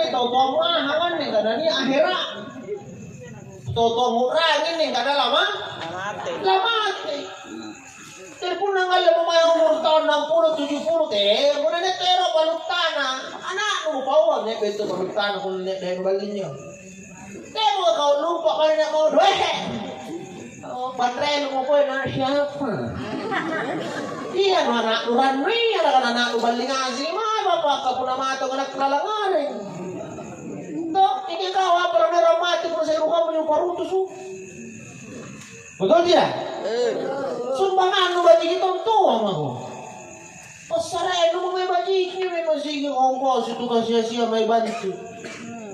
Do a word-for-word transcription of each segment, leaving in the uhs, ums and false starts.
Tau-tau mahang anne, kada nia' ahera'. Tau-tau ngurang anne, kada lama. Lamate. Lamate. Jadi punna ngalle mo mae umur taung annang pulo, tuju pulo, te, punna nia' tero baluttana. Ana'nu mo paua nia' bettu baluttana punna nia' daeng ballinyo. Temo kau lupa kali nak mau doe. Oh, panrelu mo koe na siapa? Iya, nu anakku rannu iya, kan anakku balling asing, ma bapak kapuna matang anak lalang areng. Toh, ini kau apa rame ramati pun saya bukan punya parutu su. Betul tidak? Sumbangannu bajiki tontoa mako. Passare'nu mae bajiki, mae masigi kongkosi tu kasia-sia mae bantu.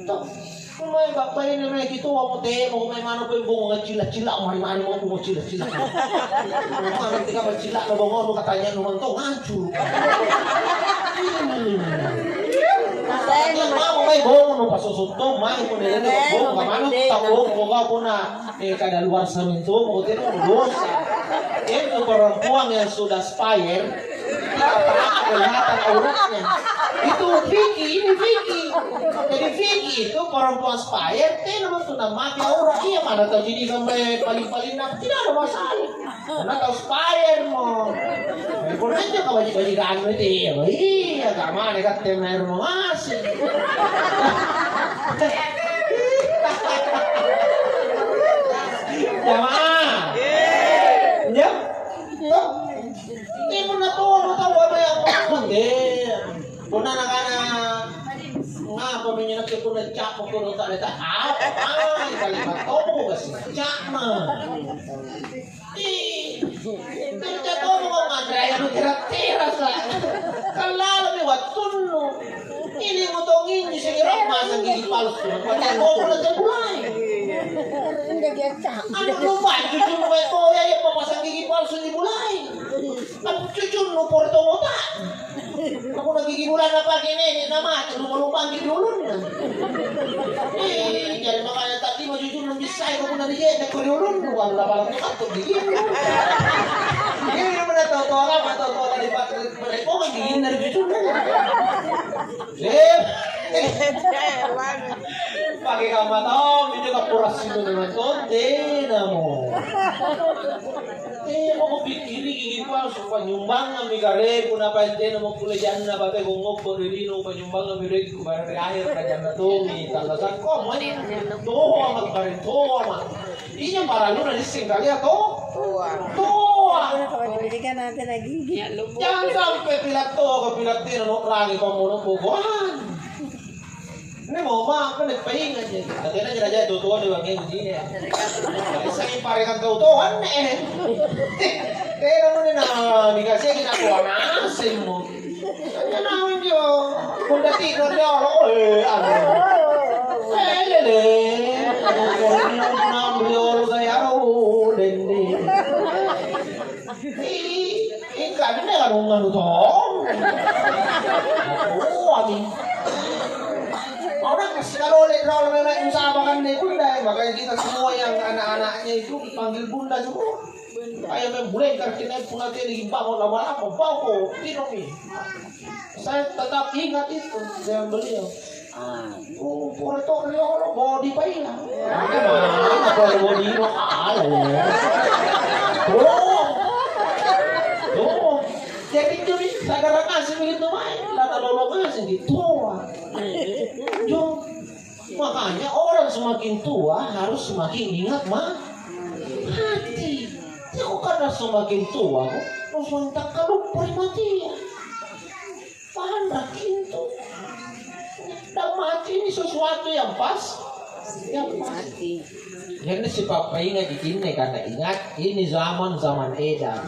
Toh, mae bappaina mae kitoamo temo mae mano pembongo ngacilla-cilla mari-mari mau bungo cilla-cilla. Mana tika macilla na bongono katanya nu mantong hancur. Mau mae bongono pasosotto mae ko nene bongo kamano tak bongo kau puna. Eh, kadaluarsa mintu, mau tena dosa. Itu perempuan yang sudah spire, tidak pernah kelihatan auratnya. Itu Vicky, ini Vicky. Jadi Vicky itu perempuan spire, tena waktu namati aurat. Iya, mana tahu jadi sampai paling-paling nak, tidak ada masalah. Karena tahu spire mo. Eh, pernah aja kau baju-baju anu itu, iya, iya, tak mana katte rumah ngasih. Jamaah. Ya. Toh. Ini pernah tahu, mau tahu apa yang mau. Eh, pernah nakana, ngapa minyak punna cakma punna tak ada apa? Kalimat tahu kasih cakma. Ih, kerja tommo kau nganre anu tera-tera sa. Kan lalami wattunnu. Ini motong inji segi rong masang gigi palsu. Pakai tommo na tebulai. Anu lupa cucu mau ya ya pamasang gigi palsu di bulai. Tapi cucunnu porto mota. Aku lagi gigi bulan apa gini nih nama lupa lupa gigi ulunna. Eh, jadi makanya tadi mau jujur belum bisa ya aku lari ya aku di ulun bukan udah malam tuh takut gigi. Ini mana tahu tahu apa tahu tahu dari pak dari pohon gigi dari jujur. Eh, pakai kamar tahu ini kapuras itu dengan konten namo. Eh, mau pikkiriki gigi palsu, panyumbangammi kareku, napaentenamo kulle janna, bate gongngoppo ri lino, panyumbangammi doekku, barang ri akhir kajanna tongi, tallasakko, moi. Toama, bareng toama. Iya, paralluna nisseng kalia to? Toa. Toa. Jangan sampai pilatto, ko pilattena no rangi pammono bokoan. Ini mau apa? Apa nih paingat ya? Katanya aja aja tuh tuh di bagian sini ya. Saya paringan tuh tuh aneh. Tena mana na dikasih kita tuh asing mau. Tanya naon jo. Kunda tidur dia lo eh anu. Eh lele. Anu kau ni anu riolo saya ro dende. Ih, ingka anne kan unganu tong. Oh, ami. Orang kasih kalole rolo memang usaha makan deh bunda, makanya kita semua yang anak-anaknya itu dipanggil bunda semua. Kayak main buleng karena punatnya di bawah lama-lama bau kok, tidak nih. Saya tetap ingat itu dengan beliau. Ah, oh, pura to riolo bodi paina. Mana pura bodi ro ale. Oh. Oh. Jadi itu nih sadar kasih begitu baik. Lata lolo kasih gitu. Jo. Makanya orang semakin tua harus semakin ingat ma hati. Kok karena semakin tua kok, terus mantak kalau mati ya. Paham tak itu? Dan mati ini sesuatu yang pas, yang pasti. Jadi sipapainga jikinne karena ingat ini zaman zaman edan.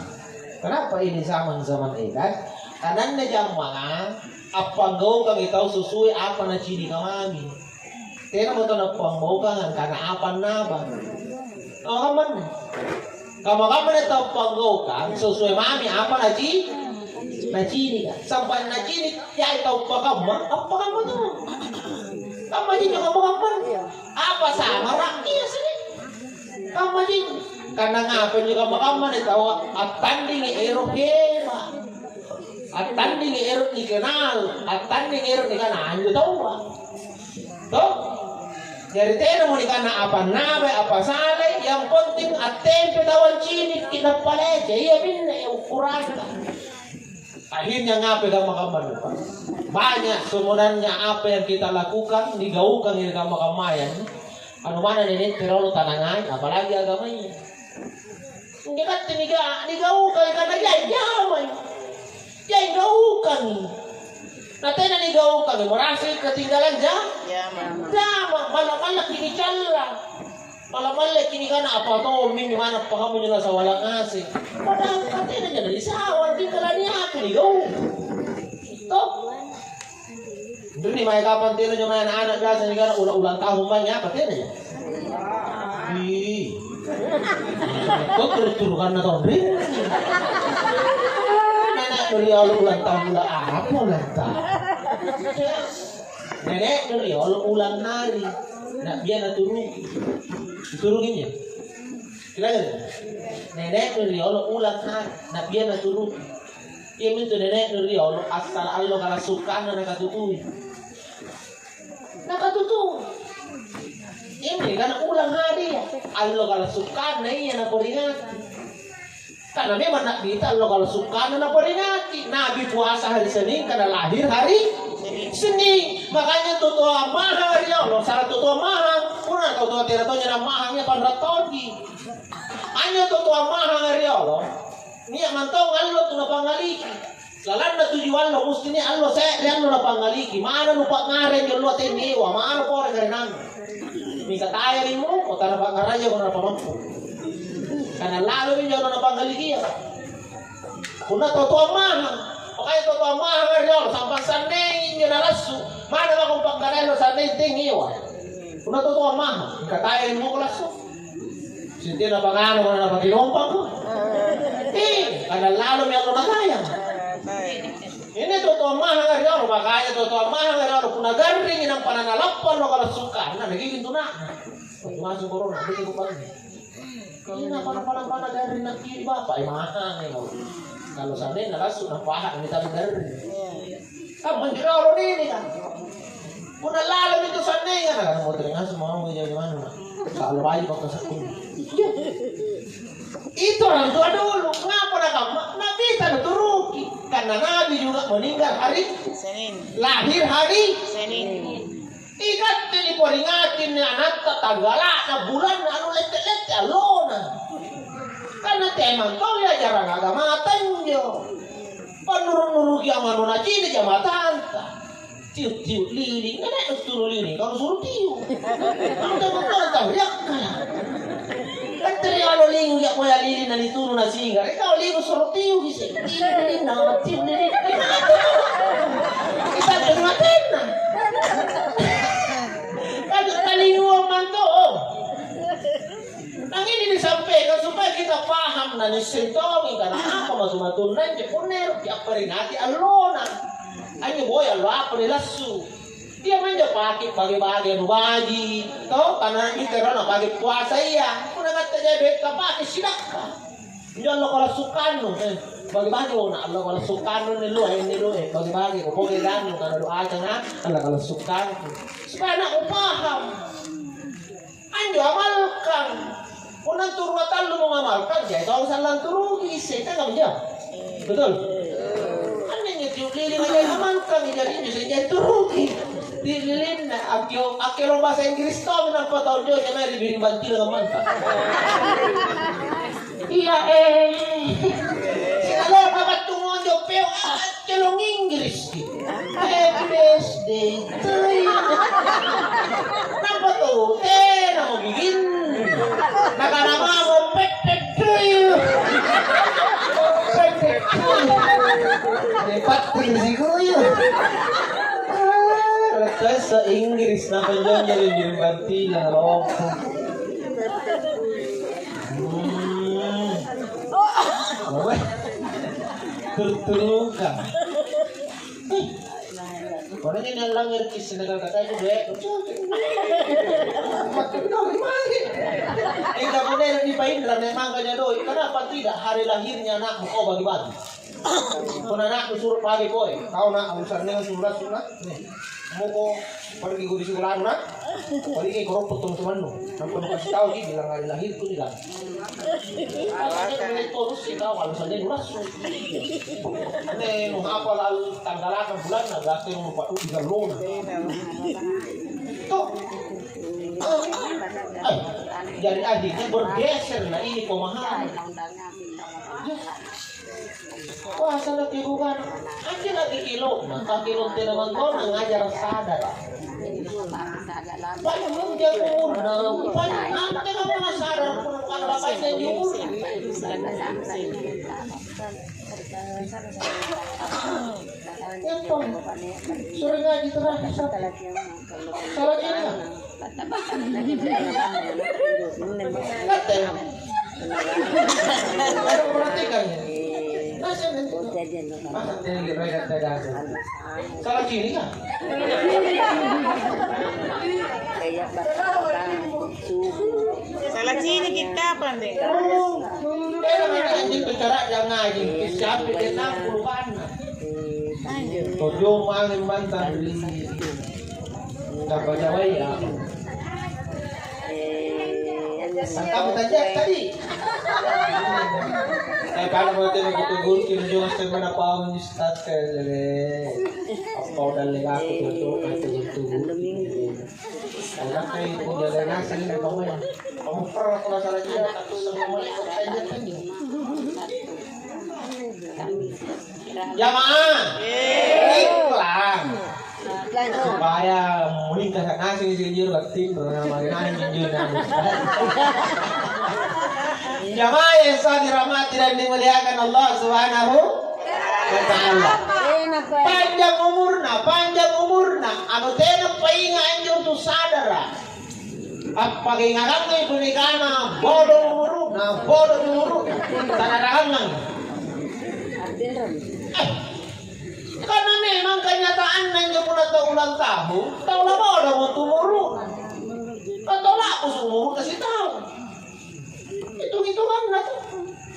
Kenapa ini zaman zaman edan? Karena anne jammanga appanggaukangi tau sesuai apa nacinika mami. Tena mo tau nappambaukang angkana apa annaba. Kamma-kammanne. Kamma-kammanne tau panggaukang sesuai mami apa naci-, nacinika. Sampai nacinik, jai tau pakamma, appakamma to. Kammaji injo kamma-kammanne. Apa sama rakyat sini? Kammaji. Karena ngapa injo kamma-kammanne tau attandingi ero' heba. Attandingi ero' nikenal, attandingi ero' nikana anjo taua. Jari tenamo nikana apa nabai, apa salai, yang penting attempe tau ancini'ki nappalece, iya minne ukuranta. Akhirnya ngape kamma-kamma anne? Banyak sebenarnya apa yang kita lakukan, nigaukang ri kamma-kammaya. Anu mana nene' riolo tanangai, apalagi agamaya. Injo katte niga-, nigaukang karena jai jamai. Jai gaukangi. Na tena nigaukangi, merasa ketinggalan ja-, jama, malla-mallaki nicalla. Malla-mallaki nikana apa tommi, mana pahammu nila sawala ngaseng. Padahal katena jana nisawa, tinggal niaku nigaukang. Toh? Intu mae kapang tena njo mae ana'-ana' biasa nikana ula-, ulang tahun mae apa tena ya? Ih. Kok terus turukanna tau ri? Nene' nu riolo ulang tahun, ulang apa ulang tahun? Nene' nu riolo ulang hari. Na bia naturuki. Turuki njo. Kira-kira? Nene' nu riolo ulang hari. Na bia naturuki. Iamintu nene' nu riolo assala allo kalassukkanna nakatutui. Nakatutui. Ini kan ulang hari ya. Allo kalassukkanna iya naperingati. Karena memang Nabi itu allo kalassukkanna naperingati. Nabi puasa hari Senin karena lahir hari Senin. Makanya tutoa maha riolo, salah tutoa maha. Puna tutoa tena tonja na maha, iya panra tonji. Anjo tutoa maha riolo. Nia' mantong allo tu napangngaliki. Lalanna tuju allo, musti nia' allo se're allo napangngaliki. Mana nupa'ngareng alloa tenniwa, mana pore karenannu. Mingka tae ri muko, tana pa'ngarajako napamampu. Kana lalo minjo allo napangngaliki iya. Punna totoa maha, makanya totoa maha riolo, sampang sannei injo nalassu, mana mako pa'ngareng allo sannei tenniwa. Punna totoa maha, mingka tae ri muko lassu. Sintina panganu, mana napakinompangko? Eh, kana lalomi allo natayang. Ini totoa maha riolo, makanya totoa maha riolo, punna garringi nampa nanalappa allo kalassukkanna, nagiging tuna'na. Waktu masuk corona, betul bukan? Ini apa nampa-nampa nagarring nakki bapa, eh, mahang ya mau. Kalau sampai nalassu nampa aha, ini tadi garring. Kan menjadi orang ini kan. Punna lalemi tu sannenga, nakana motere ngaseng mau jaga mana, nak? Kalau bayi pakai sakit. Itu orang tua dulu, ngapa nakamma? Nabi tanu turuki. Karena Nabi juga meninggal hari Senin. Lahir hari Senin. Ikatte niporingati inni anatta tanggala'na, bulanna, anu lette-lette allona. Karena temang tau ajarang agama tanjo. Pannuru-nuruki amanu nacini jamatanta. Tiu-tiu lili, nene' tunu lili, kalau suruh tiu. Kamu tak betul tahu ya? Kan teri alo lingu ya, koya lili na ditunu na singa. Kau lingu suruh tiu bisa. Tiu lili na, tiu lili. Kita tengah tena. Kan talingu mantu. Nah, ini disampaikan supaya kita paham dan nisentongi karena apa matu-matunna injo punna eroki apparingati allona. Anjo boya allo apa ri lassu. Dia manja pake bage-bage anu baji, to, karena kita rona pake puasa iya. Punna katte jai doetta pake sidakka. Injo allo kalassukkannu, eh, bage-bage ona allo kalassukkannu ni lo, eh, ni lo, eh, bage-bage ko poke gannu karena doa kana allo kalassukkannu. Supaya anakmu paham. Anjo amalkang. Punna turu tallu mo ngamalkang, jai tau sallang turuki isse, kan kamu jauh? Betul? Anne nyetiu lili mo jai amalkang, jadi injo sai jai turuki. Di lilinna, akkio-, akkelong bahasa Inggris tong nampa tau jauh, jai mae ri biring bantil ngamalkang. Iya, eh. Silalong battu monjo peo, ah, kelong Inggris. Happy birthday to you. Nampa tu, tena mo gigin. Nakana mamo, pepet to you. Pepet to you. Depat tinggi kuyu. Ah, request Inggris, napa jonjo di batila, lompo. Hmm. Apa? Terteluka. Pokoknya nalanggar kisah negara kata itu deh. Mati dong, mati. Enggak boleh dipaindah memang gak doi. Kenapa tidak hari lahirnya anakmu kau bagi-bagi? Punna anakku suro pagi koe, tau na, urusan dengan suro sunnah. Nih, moko pergi guru di sekolah na. Pergi koroppo teman-temanmu. Nampa nukasih tahu ki bilang hari lahirku nih kan. Kalau dia terus sih kau kalau saja nuras. Nih, nu apa lalu tanggalan bulan na gak terus lupa tuh tiga luna. Tuh. Eh, jadi akhirnya bergeser nah ini pemahaman. Wah, sana kebukan. Aja lagi kilo, nah, kilo tena mantona ngajar sadar. Banyak mungkin umur, nah, banyak apa tena mau sadar, kalau bapaknya jujur. Apa? Sering ngaji terakhir, salah ini. Kata. Ada perhatikan. Nah, saya minta. Salah cini kah? Salah cini kita apa, Ndek? Oh, eh, namanya anjing bicara jangan ngaji. Siapa dia enam puluh anak? Tojong mange mantang ri Jaba-jabaya. Sangkamu tanya tadi. Eh, kalau mau tanya ke guru, kira juga saya mana paham Ustaz, kayak jadi apa udah lega aku tuh, tuh, aku tuh. Karena kayak itu udah lega sih, kamu ya. Kamu pernah kalau salah dia, aku semua mau ikut saja kan ya. Jamaah. Iklan. Supaya meningkat ngasih sijil batin, mengenai sijil. Jamaah yang sah dirahmati dan dimuliakan Allah Subhanahu wa Ta'ala. Panjang umurna, panjang umurna. Anu tena painga anjo tu sadara. Appakengarangngi punikana bodo umuru, na bodo umuru, tanarangang. Eh, karena memang kenyataanna injo punna tau ulang tahun, tau labodo mo tu umuru. Kan tau labu umuru kasih tahu. Hitung-hitunganna tu.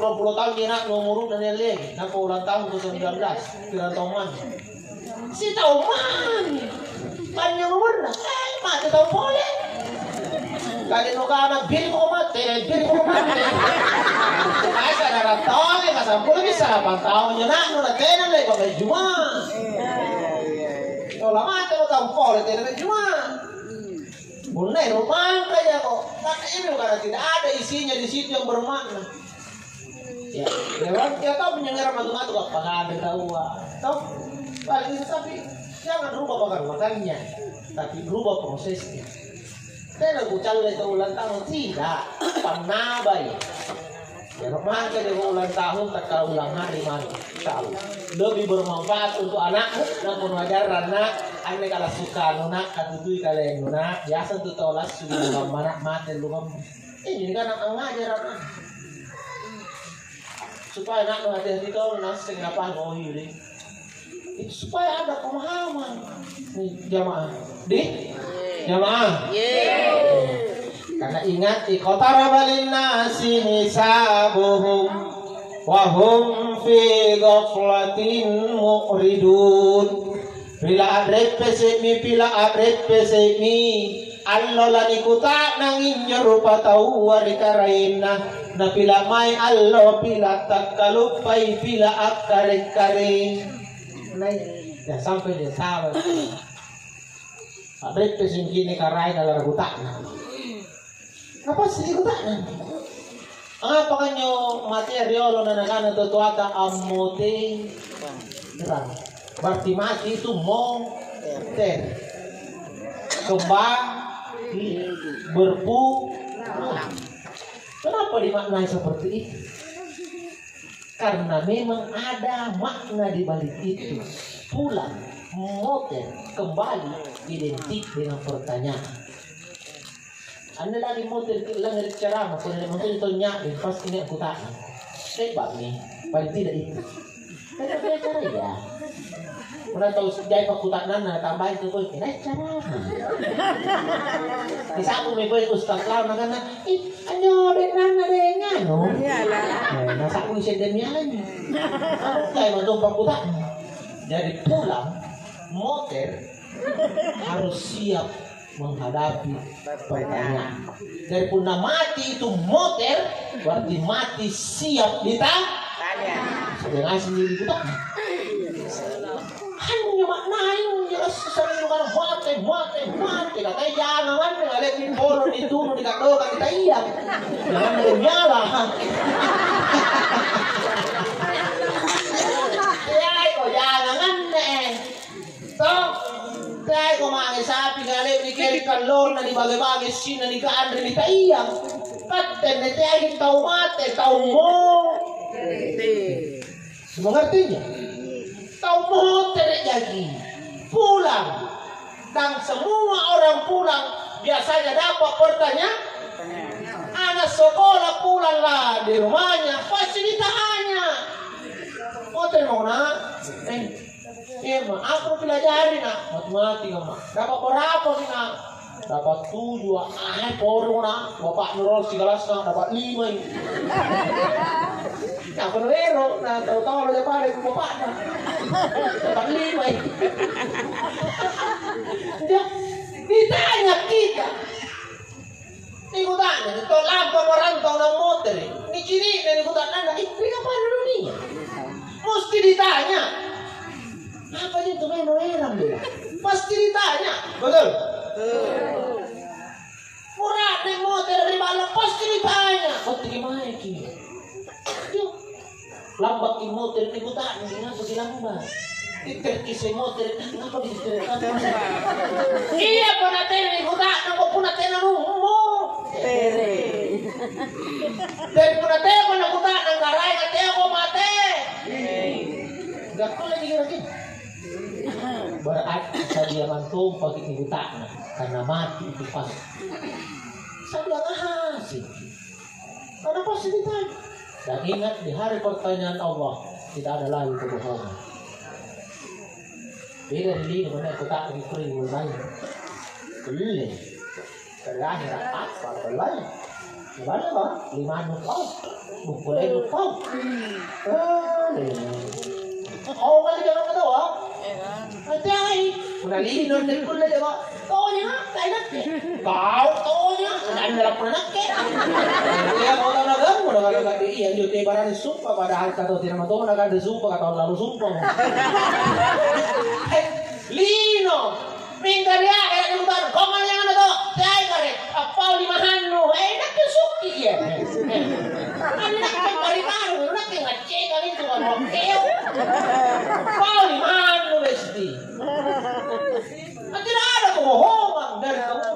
Dua puluh tahun dia nak umuru dan lain-lain. Napa ulang tahun ke sembilan belas, kira tahun mana? Sitaung mami. Panjang umurna, eh, mate tau pole. Kali nukana, "Biri ko mate, biri ko mate." Masa darah tole, masa puluh bisa delapan tahun nyo nak, nuna tena lagi pakai juma. Tola mate lo tau pole, tena lagi juma. Bunai rumangka jako. Maka ini bukan tidak ada isinya di situ yang bermakna. Ya, lewat ya tau punya ngerang matu-matu apa kabe taua. Tau? Paling itu tapi jangan rubah bakar makannya, tapi rubah prosesnya. Tena kucalle tau ulang tahun, tidak. Pannabai. Ya, maka dia ulang tahun, takkala ulang hari mari. Insya Allah. Lebih bermanfaat untuk anakmu, namun wajar anak, anne kalau suka anak, katutui kalian anak, biasa tuh tau langsung, mana mate lu. Eh, jadi kan angngajara, nah. Supaya anaknu hati-hati tau, nasseng napahang ohi deh. Itu supaya ada pemahaman. Nih, jamaah. Di? Jamaah. Karena ingat, iqtaraba linnasi hisabuhum wa hum fi ghaflatin mu'ridun. Pila a'reppesemi, pila a'reppesemi. Allo lanikuta'nang injo rupataua ri karaenna, napila mae allo pila takkaluppai, pila akkare-kare. Nai, ya sampai dia salah. A'reppe singkini karaenna lara kuta'nang. Apa sih kuta'nang? Apa kanjo matea riolo na nakana totoata ammoterang? Berarti mati itu moter. Kembali berpulang. Kenapa dimaknai seperti itu? Karena memang ada makna di balik itu. Pulang, moter, kembali, identik dengan pertanyaan. Anne lagi moter ki langngere' ceramah, punna nia' moter tau nya'bi, pasti nia' kuta'nang. Le'ba'mi, paling tidak itu. Kan apa cara ya? Punna tau jai pakkuta'nanna, tambahi tu koi, "Nia' ceramah?" Nisa'bu mi pole ustaz lao nakana, "Ih, anjo doe'nanna deng anu." Iyalah. Eh, nasa'bu ise demi alami. Kayak mau tumpang kuta'na. Jadi pulang motor harus siap menghadapi pertanyaan. Jadi punna mati itu motor, berarti mati siap ditanya. Tanya. Sudah ngasih diri kuta'na. Hanya maknain jelas sering bukan mate, mate, mate. Katanya jangan kan, ada di poro di tunu di kadoka kita iya. Jangan ada nyala. Teai ko jangan anne. Toh, teai ko mange sapi kale di keri kallonna di bage-bage sinna di kanre di taia. Kattenne teai tau mate, tau mo. Mengertinya? Tau motere' jaki pulang. Dan semua orang pulang biasanya dapat pertanyaan. Anak sekolah pulang lah di rumahnya, pasti ditanya. Motere' mau nak? Eh, iya, Ma. Apa pelajari, nak? Matematika, Ma. Dapat berapa, nak? Dapat tujuh, ah, eh, poro, nak. Bapak nurul sigalasna dapat lima ini. Nah, apa nurero, nah, tahu-tahu ada pada ibu bapaknya. Dapat lima ini. Dia ditanya kita. Nikuta'na, to lampa marantau na motere'. Nicini'na nikuta'nanna, "Eh, ri kapana nunia?" Musti ditanya. Apa anjo intu memang erang bela? Pasti ditanya. Betul? Pura'ne motere' ri balla', pasti ditanya. Kottiki maeki. Lambaki motere' nikuta'nang, "Ngapa kilamba?" Titterki sai motere', "Ngapa ditittere'?" Iya, punna tena nikuta'nang, kok punna tena nummo. Tere. Dan punna tena nakuta'nang karaenga, teako mate. Gak kulle dikira-kira. Berarti sadia mantompaki nikuta'nang, karena mati itu pasti. Sadia ngaseng. Karena pasti ditanya. Dan ingat, di hari pertanyaan Allah, tidak ada lagi kebohongan. Beda ri lino, mana aku tak mikir mulai. Kulle. Terakhir apa? Kulle. Gimana, Bang? Lima anu kau. Buku lain kau. Eh, lima. Oh, kali jangan ketawa. Ati ai. Punna lino, kulle, coba. Tonya, tai nakke. Kau tonya, anda lapor nakke. Iya, mau tau nagang, mau nagang nakke. Iya, injo te barani sumpah, padahal kata tidak mau tau nagang sumpah, kata lalu sumpah. Eh, lino, mingka dia, eh, yang baru, kau mana yang ada tuh? Saya kare, apa lima hanu? Eh, nakke suki ya. Anda kan bari baru, nakke ngecek kali itu kan, oke. Kau lima hanu, besti. Kan tidak ada kebohongan dari kamu.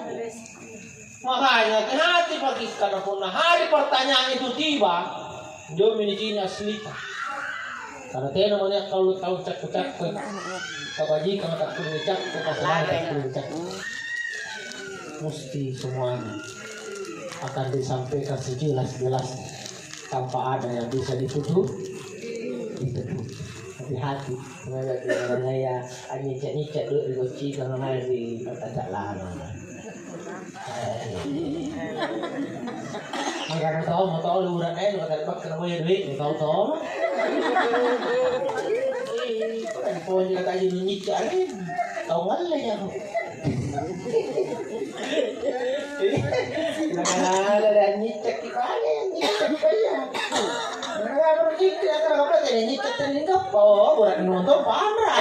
Makanya, hati-hati paki, karena punna hari pertanyaan itu tiba, injomi nicini' aslita. Karena tena mania kau tau cakku-cakku. Kabajikang tak perlu cakku, kasalahan tak perlu cakku. Musti semuanya akan disampaikan sejelas-jelasnya. Tanpa ada yang bisa ditutup, ditutup. Hati-hati. Saya anyica-nyica dulu di bocci, kalau nggak di kata lama. Maka tau mau tau lu udah kayak lu kata bakal mau ya duit, mau tau tau. Kan kau juga kayak lu nyica nih. Tau ngalle ya. Nakana ada nyicak di pale, nyicak kaya. Nakana nyicak, nakana apa tadi nyicak tadi apa? Oh, burak nonton panra.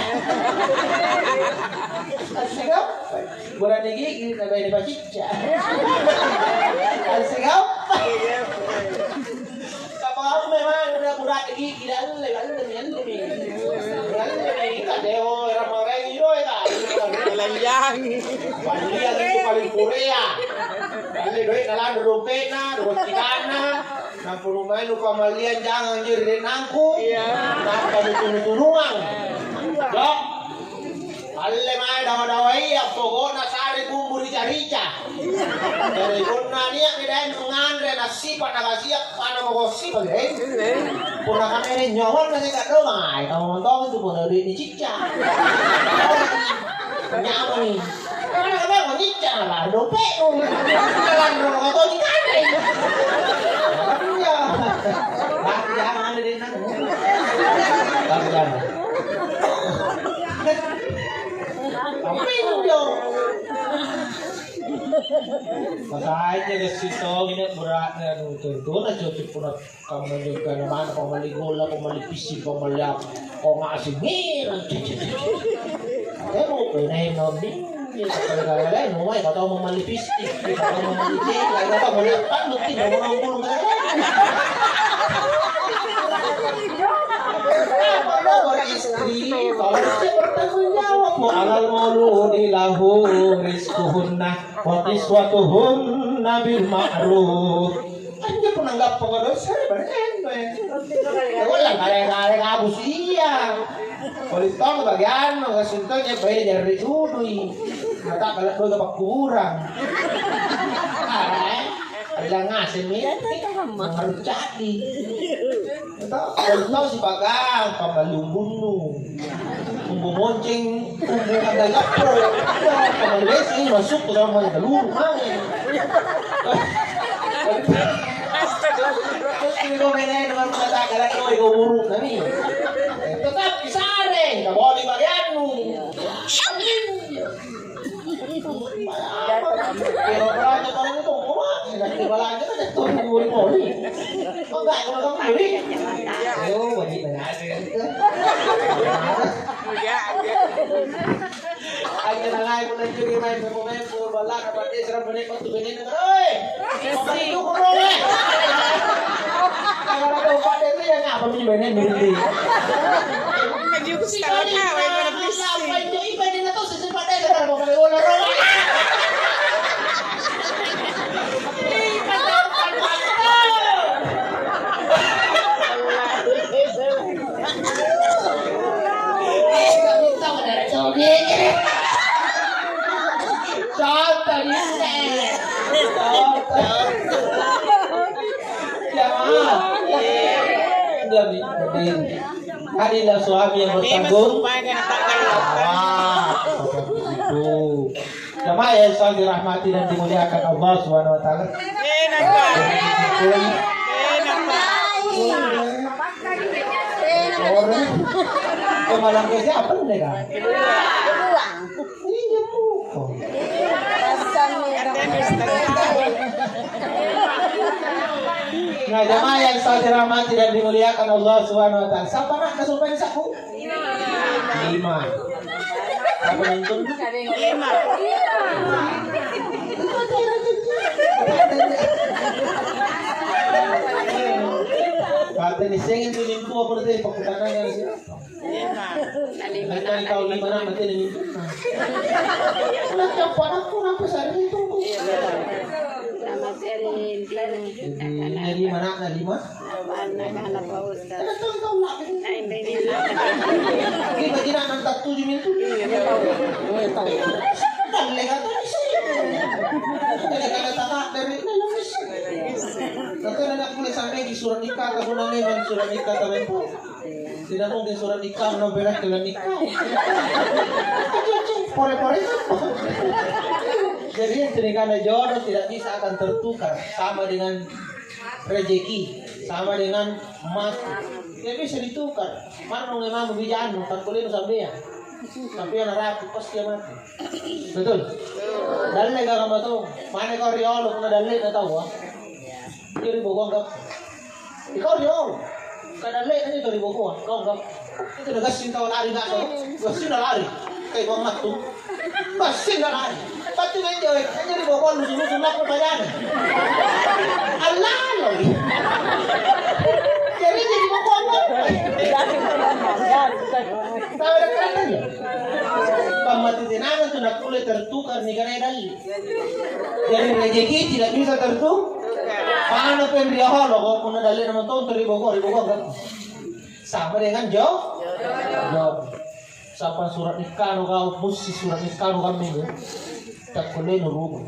Asik apa? Burak gigi, nabai ni pacicca. Asik apa? Kapalme memang udah burak gigi, dalle, dalle, dalle. Dalle, kadeo, era maraeng iro, era. Telanjang. Paling itu paling Korea. Dalle doe' nalanro dompetna, dompetna. Nampa numai nupamalliang jangang jeri ri nangku. Iya. Nampa nutunu-tunuang. Dok. Alle mae dawa-dawaya, pokokna sare bumbu rica-rica. Jari punna nia'mi daeng nganre, nasipa', nakasia', pada mako sipa', eh. Punna kamere nyomonna sika domai, tau montong tu punna duit ni cicca. Nyamani. Karena kamere nyicca, apa? Dope'nu, jalan rokok tau dikanai. Iya. Bang, jangan ada deh, Nang. Bang, jangan. Tapi itu, Jo. Makanya, guys, si Tong ini beratnya, aduh, tuh, tuh, tuh, tuh, tuh, Kamma juga na mana, pamali golla, pamali pissing, pamali apa. Kok ngaseng ngira. Temo, kau naik nonton. Iya, kau naik nonton, kau tahu pamali pissing, kau tahu pamali cek, kau tahu pamali apa, lu tidak mau nonton, kau tahu. Apa nomor istri, kalau saya bertanggung jawab, wa alal mauludi lahu rizquhunna wa kiswatuhunna bil ma'ruf. Anjo punna anggappa kodong sare bareng endoe. Ulang kare-kare kabus iya. Poli tong bagiannu, kasintongnya baine jarre dudui. Mata kala doga pakkuburang. Bilang ngaseng mi. Harus jadi. Tau, tau sipagang, pammalli umbunnu. Umbu monceng, umbu kandang kapro. Pammalli besi, masuk ke dalam mana? Galuru, mange. Terus ini kau main-main dengan rumah tangga, lagi kau umuru kami. Tetap disareng, nggak boleh bagianmu. Pero belanja barang itu, kok, Mak? Belanja kan itu, beli-beli. Kok nggak, kalau kamu beli? Ayo, wajib belanja. Aja na lain mo nanjungi mae mempo-mempo, balla'na pa'desa rampo nia' battu benena, "Oi! Pappalijuku rolo, eh!" Angkana tau pa'desa, "Iya, ngapa mi benena ri?" Sikali na lampa injo i benena tau sisi pa'desa, kara kau kale bola rolo. Ih, patang, patang. Jamaah. Hadirilah suami yang bertanggung jawab. Jamaah yang selalu dirahmati dan dimuliakan Allah Subhanahu wa Ta'ala. Enak, Pak. Enak, Pak. Orang kemalang ke siapa nih, Kak? Iya, bukan. Nah, jamaah yang selalu dirahmati dan dimuliakan Allah Subhanahu wa Ta'ala. Siapa nak kesurupan saku? Lima. Apa nonton? Lima. Kata ni sengin tu lima apa tadi pakutananya sih? Lima. Lima. Kau lima nak mati ni. Nak apa aku nak pesan itu? Sama sering. Jadi lima nak lima. Anak-anak Pak Ustaz. Ada tahu-tahu nak. Nah, ini, ini. Ini bagi nak enam tujuh mintu. Iya, dia tahu. Dia tahu. Dalle kata isi. Dalle kata tak dari dalam isi. Kata anak boleh sampai di surat nikah, kamu namanya surat nikah, tapi tidak mungkin surat nikah, no berak dengan nikah. Pore-pore. Jadi yang nikahnya jodoh tidak bisa akan tertukar sama dengan rejeki, sama dengan mati. Tidak bisa ditukar. Mannu memang bijaannu, takkulinu sampean. Sampean rapi, pasti mati. Betul? Dalle gak kamu tahu? Mana kau riolo, kena dalle na tahu, ah? Jadi bokong gak? Ikau riolo. Kadalle na itu ribokoa, kau gak? Itu na gassing tau lari gak tau? Gassing na lari. Kayak bang matu. Gassing na lari. Pasti na enjoy. Jadi bokon lucu-lucu nak pertanyaan. Allaloi. Jadi jadi bokon. Tahu ada keren ya? Pamati tenangan tu nak kulit tertukar nih karena dalli. Jadi rezeki tidak bisa tertukar. Mana pun riolo kok punna dalle nama tau ribokoa, ribokoa kan? Sama dengan jo-, jodoh. Sapa surat nikahnu kau, musti surat nikahnu kau minggu. Takkullenu rubah.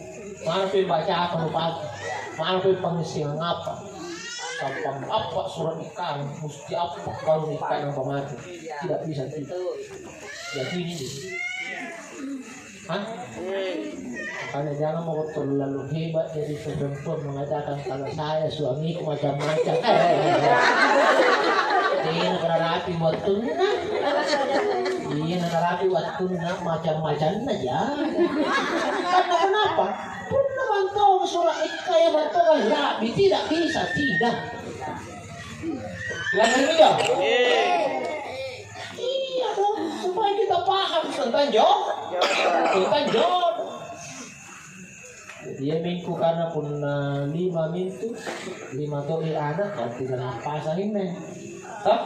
Mana pe baca apa nu pake? Mana pe pangissengang apa? Sapa apa surat nikahnu, musti apa kau nikahna pamati. Tidak bisa tidak. Jadi ini. Hah? Karena jangan mau terlalu hebat jadi perempuan mengatakan kalau saya suamiku macam-macam. Iya, karena rapi wattunna. Iya, karena rapi wattunna macam-macamnya ya. Karena kenapa? Punna mantong surah ikka ya mantong rapi tidak bisa tidak. Lanjut ya. Iya dong, supaya kita paham tentang jodoh. Tentang jodoh. Jadi, iamingku karena punna lima mintu, lima to'i anak, berarti tena pasang inne. Toh?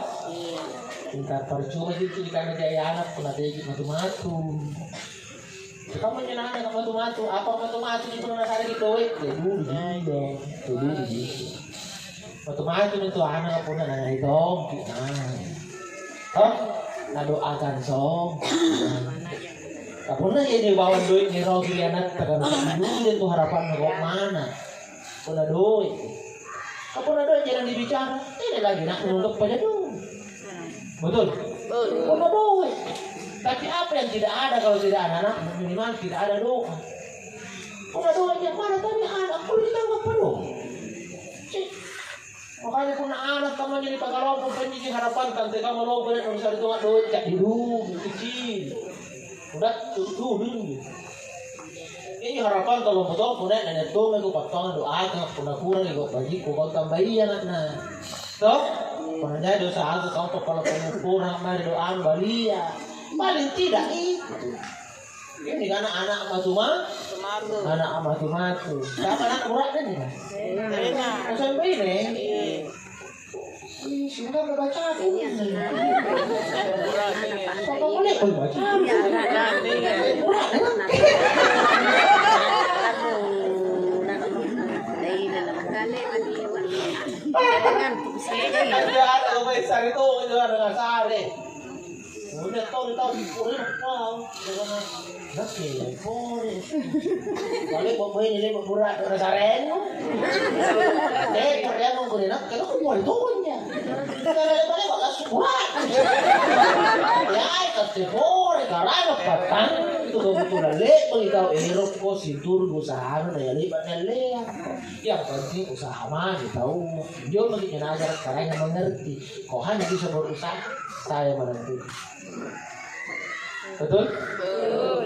Mingka percuma ji tu nikana jai anak punna teaiji matu-matu. Kamma injo nahanaka matu-matu, apa matu-matu ji punna nasareki doe'? Ya dulu ji dong, ya dulu ji. Matu-matu mintu anak punna nangai tongki. Nah. Toh? Nadoakan song. Nah. Ka punna iami bawang doe' niroki ri anatta, ka dulu tu harapanna kok mana? Punna doe'. Ka punna doe' jarang dibicara, tena lagi nak nunggappa jatu. Betul? Punna doe'. Tapi apa yang tidak ada kalau tidak ada anak? Minimal tidak ada doa. Punna doe' yang mana tadi anak? Perlu ditangkap penuh. Makanya punna anak kamma jadi pakalompo, panjiji harapanta, tante kamma lompo, nek nusa ri tonga doe', ca'di dulu, kecil. Udah, tu-, dulu. Ini harapanta lompo tompo, nek nene' tonga ku pattonga doaka, punna kurang iko bajikku, kau tambaiya anakna. Toh? Punna jadi dosa aku, kau pappala pengukuran, mari doa balia. Paling tidak itu. Ini kan anak matu-matu. Matu-matu. Anak matu-matu. Siapa anak kurang ini? Enak. Macam ini. Iya. Ih, sehingga udah baca aku. Iya, sudah. Papa boleh kau baca? Iya, sudah. Kurang, kan? Aduh, udah. Iya, iya. Jangan, pusing. Iya, ada kau baik sari tuh, itu ada nggak sari. Udah tau, udah tau, udah tau. Nakke, pore. Bale' buat ini, le buat berat, udah sarennu. Eh, pore anu, gue nakke, lo kok mau tanya? Kalau bale' buat langsung berat. Ya, katte pore, karena patang. Itu kebetulan, le, bagi kau, eh, rokok, sintur, usaha, daya lebat, dan lea. Yang penting usaha mah, tahu. Dia lagi ngajar, sekarang yang mengerti. Kok hanya bisa berusaha, saya menentukan. Betul? Betul.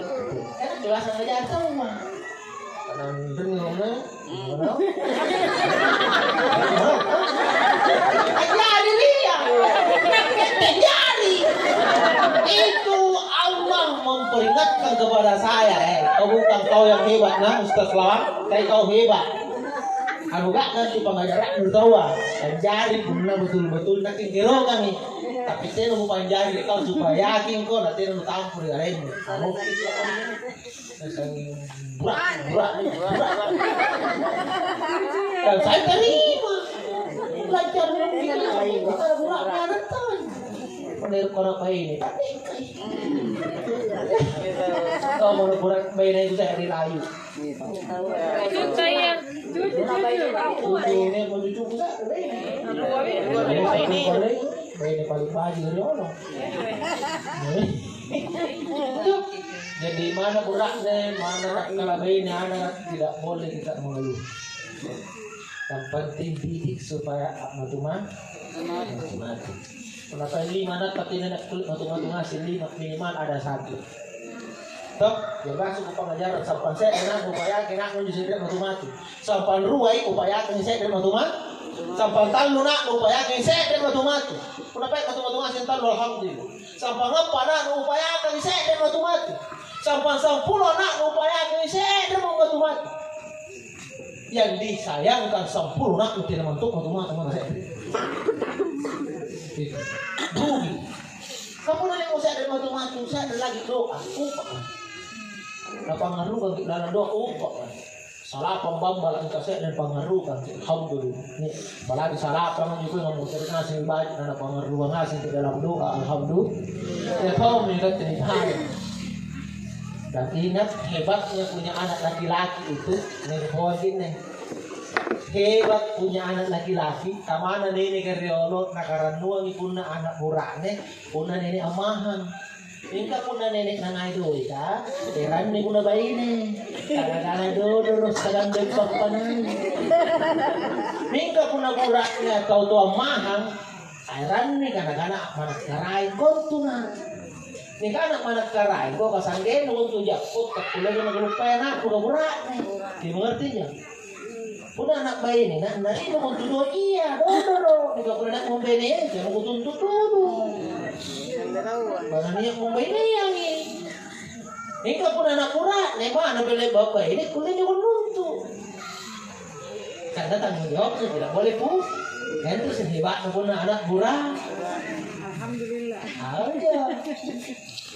Kan jelas sama aja tahu mah. Karena bener, bener. Bener. Jadi lihat. Jadi. Itu Allah memperingatkan kepada saya, eh. Kau bukan kau yang hebat, nah, Ustaz Lawang. Tapi kau hebat. Anu gak ganti pengajaran tahu, ah. Jari punna betul-betul nak kiro kami. Tapi tena mupanjari kau supaya yakin kau na tena nutampu ri alemu. Anu, burak, burak, burak. Dan saya terima. Belajar burak, burak, burak, burak, burak. Kau mau burak, bayi itu saya rilayu. Cucu saya, cucu, cucu. Cucu ini mau cucuku satu, eh. Ini paling baik dari Allah. Jadi mana buraknya, mana tak kalau ini anak tidak boleh kita mengeluh. Yang penting didik supaya matu-matu. Matu-matu. Punna tae lima anakta tena nakkulle matu-matu ngaseng lima, minimal ada satu. Toh, ya masuk ke pengajaran, sampang se're nak upayake nak nuju se're matu-matu. Sampang ruai upayake se're matu-matu. Sampang tallu nak upayake se're matu-matu. Punna pae matu-matu ngaseng tallu, alhamdulillah. Sampang appa nak upayake se're matu-matu. Sampang sampulo nak upayake se're matu-matu. Yang disayangkan sempurna, tena mantu matu-matu mana saya. Rugi. Kamu nanya mau saya ada matu-matu, saya ada lagi doa, upah. Napangarukang ki lalang doa, upah. Salapang bambala engka saya dan pangarukang, alhamdulillah. Nih, apalagi salapang juga nggak mau terima sih baik, karena pangarukang ngasih ke dalam doa, alhamdulillah. Ya, kau mengingat cerita. Dan ingat, hebatnya punya anak laki-laki itu, nih, poinnya. Hebat punya anak laki-laki, kamana nene ke riolo, nakarannuangi punna anak bura'ne, punna nene amahang. Mingka punna nene' nangai doeka, eranni punna baine. Kana-kana dodoro siagang doe' pappanai. Mingka punna bura'ne tau toa mahang, eranni kana-kana a'manakkarai kontunga. Nikana a'manakkarai ko kasanggenna kontu jappo, takkulleako nakaluppai anakku ka bura'ne. Kimengertinya? Punna ana' bainena, na, narima kontu doe' iya, dodoro. Mingka punna ana' bainea, jama kutuntu' dulu. Maka nia' mubaineangi. Mingka punna ana' bura'ne, mana belle bapa ini, kulleni kununtu'. Karena tanggung jawabnya tidak boleh pu-, kan itu sih hebatnya punna ana' bura. Alhamdulillah. Aja.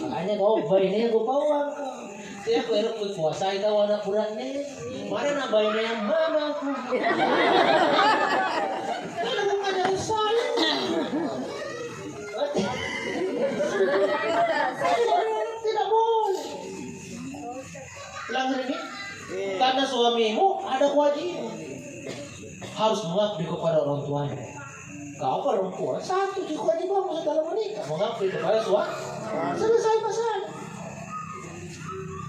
Makanya kau baine kupauang kau. Teako ero' kukuasai kau ana' bura'ne. Mana na baine yang mamaku. Mana bukannya saya. Tidak boleh. Lanjut ini. Karena suamimu ada kewajiban. Harus mengabdi kepada orang tuanya. Kau perempuan, satu juga kewajibanmu setelah menikah, mengabdi kepada suami. Selesai masalah.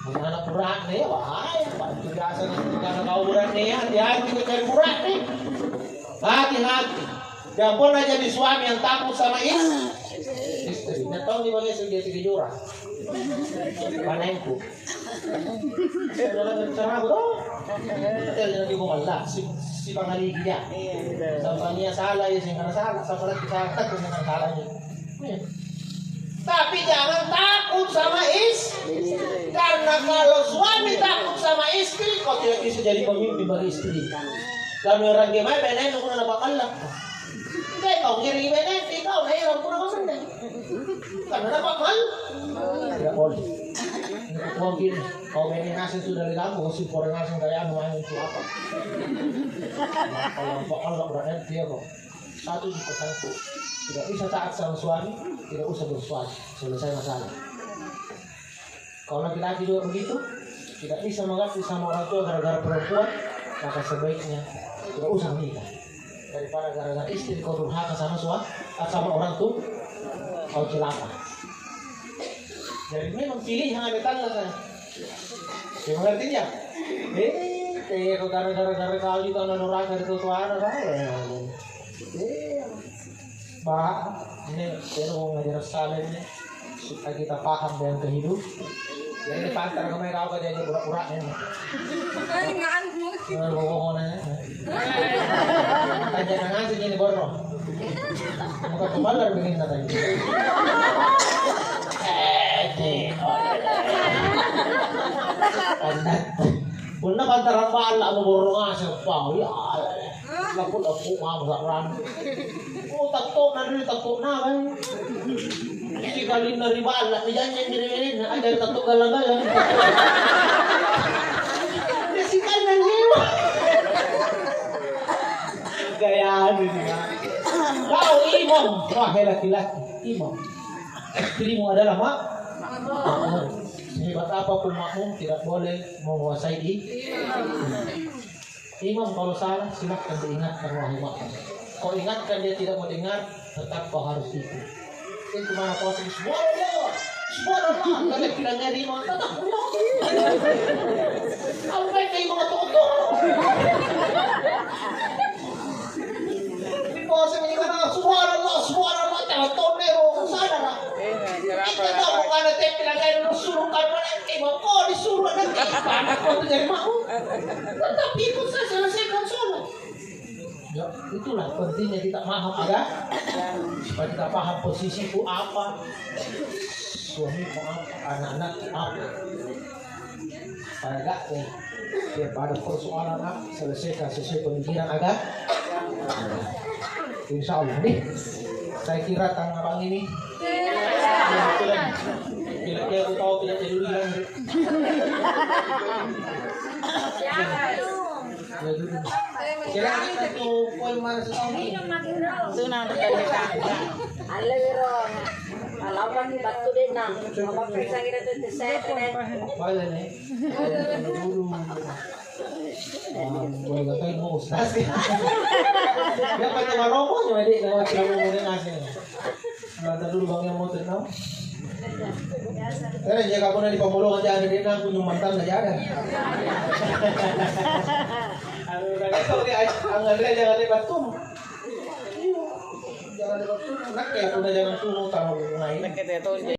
Punna ana' bura'ne, wah, ya, bantu biasa nih, karena kau bura'ne, ya, hati-hati nih, cari bura'ne. Hati-hati. Jangan pernah jadi suami yang takut sama is-, istri. Nah, tahu nih, bagaimana dia tiga jurang. Panengku. Saudara bicara apa toh? Kita lagi mau Allah, si, si pangaliki dia. Iya, betul. Sampai nia' salah, ya, sing kana salah, sampai lagi salah, tak kena salah, ya. Iya. Tapi jangan takut sama is-, karena kalau suami takut sama istri, kau tidak bisa jadi pemimpin bagi istri. Lalu orang gimana, bene, nunggu na pakalla. Deh, kau ngiring bene, kau na irang kurang apa, deh? Karena dapat mal. Tidak boleh. Ini kau gini, kau bene ngaseng sudah dari kamu, kau simpor ngaseng kayak anu, anu itu apa? Kalau empat kali udah N T ya kok. Satu di pesanku, tidak bisa taat sama suami, tidak usah bersuami. Selesai masalah. Kalau laki-laki juga begitu, tidak bisa mengabdi sama orang tua gara-gara perempuan, maka sebaiknya tidak usah menikah. Daripada gara-gara istri kau durhaka sama sua-, ah, sama orang tua, kau celaka. Jadi memang pilihan ada tanggal saya. Ya, mengertinya? Eh, teko gara-gara kau itu anak durhaka itu tuara, eh. Pak, ini saya mau ngajar salah ini supaya kita paham dengan kehidupan. Jadi ini pantar kemarin kau kerja aja pura-pura ini. Ngantuk. Jangan bohong ya. Tanya ngasih ini borong. Bukan pembalar begini tadi. Eh, cik. Punna pantarang balla' mo borong ngaseng pau, ya Allah. Lapu-lapu mamo sa'rannu. Oh, tatto'na dulu, tatto'na, kan. Sikalinna ri balla', nijanjang ri bainenna, aja tatto' gallang-gallang. Ya, sikalina nyewa. Gaya anu ini, ya. Kau imam, wahai laki-laki, imam. Istrimu adalah mak-, makmum. Sehebat apapun makmum, tidak boleh menguasai i-, imam kalau salah, silahkan diingatkan, wahai makmum. Kau ingatkan, dia tidak mau dengar, tetap kau harus ikut. Itu mana posisi, "Subhanallah, subhanallah," kata bilang dari imam, tetap pulang. Sampai ke imam tutup. Posisi ini kata, "Subhanallah, subhanallah," jangan tondero, sadar. Itu tahu bukan ada bilang dari suruh kamu nanti, mau kau disuruh nanti, panas kau tuh jadi mau. Tetap ikut saya selesaikan sholat. Ya, itulah pentingnya kita paham agama. Supaya kita paham posisiku apa, suamiku apa, anak-anakku apa. Pada gak, eh, tiap ada persoalan apa, selesaikan sesuai pemikiran agama. Insya Allah, nih. Saya kira tanggapan ini. Kira-kira aku tahu tidak jadi dulu bilang. Ya, dulu. Kira-kira satu poin mana satu? Itu nanti tadi. Alle wiro. Alapan di batu deh, nah. Apa pisang kita tuh, saya tuh, deh. Boleh, nih. Dulu. Ah, boleh kata mau ustaz. Dia pakai maroko, cuma dia kalau cerita mau dengar sih. Mata dulu bang yang mau tenang. Ere jaga pona di pamulong aja ada di nang kunjung mantan aja ada. Anu, dari kau dia, anggarai jangan lebat tuh. Jangan lebat tuh. Nakke puna jangan tuh tahu naik.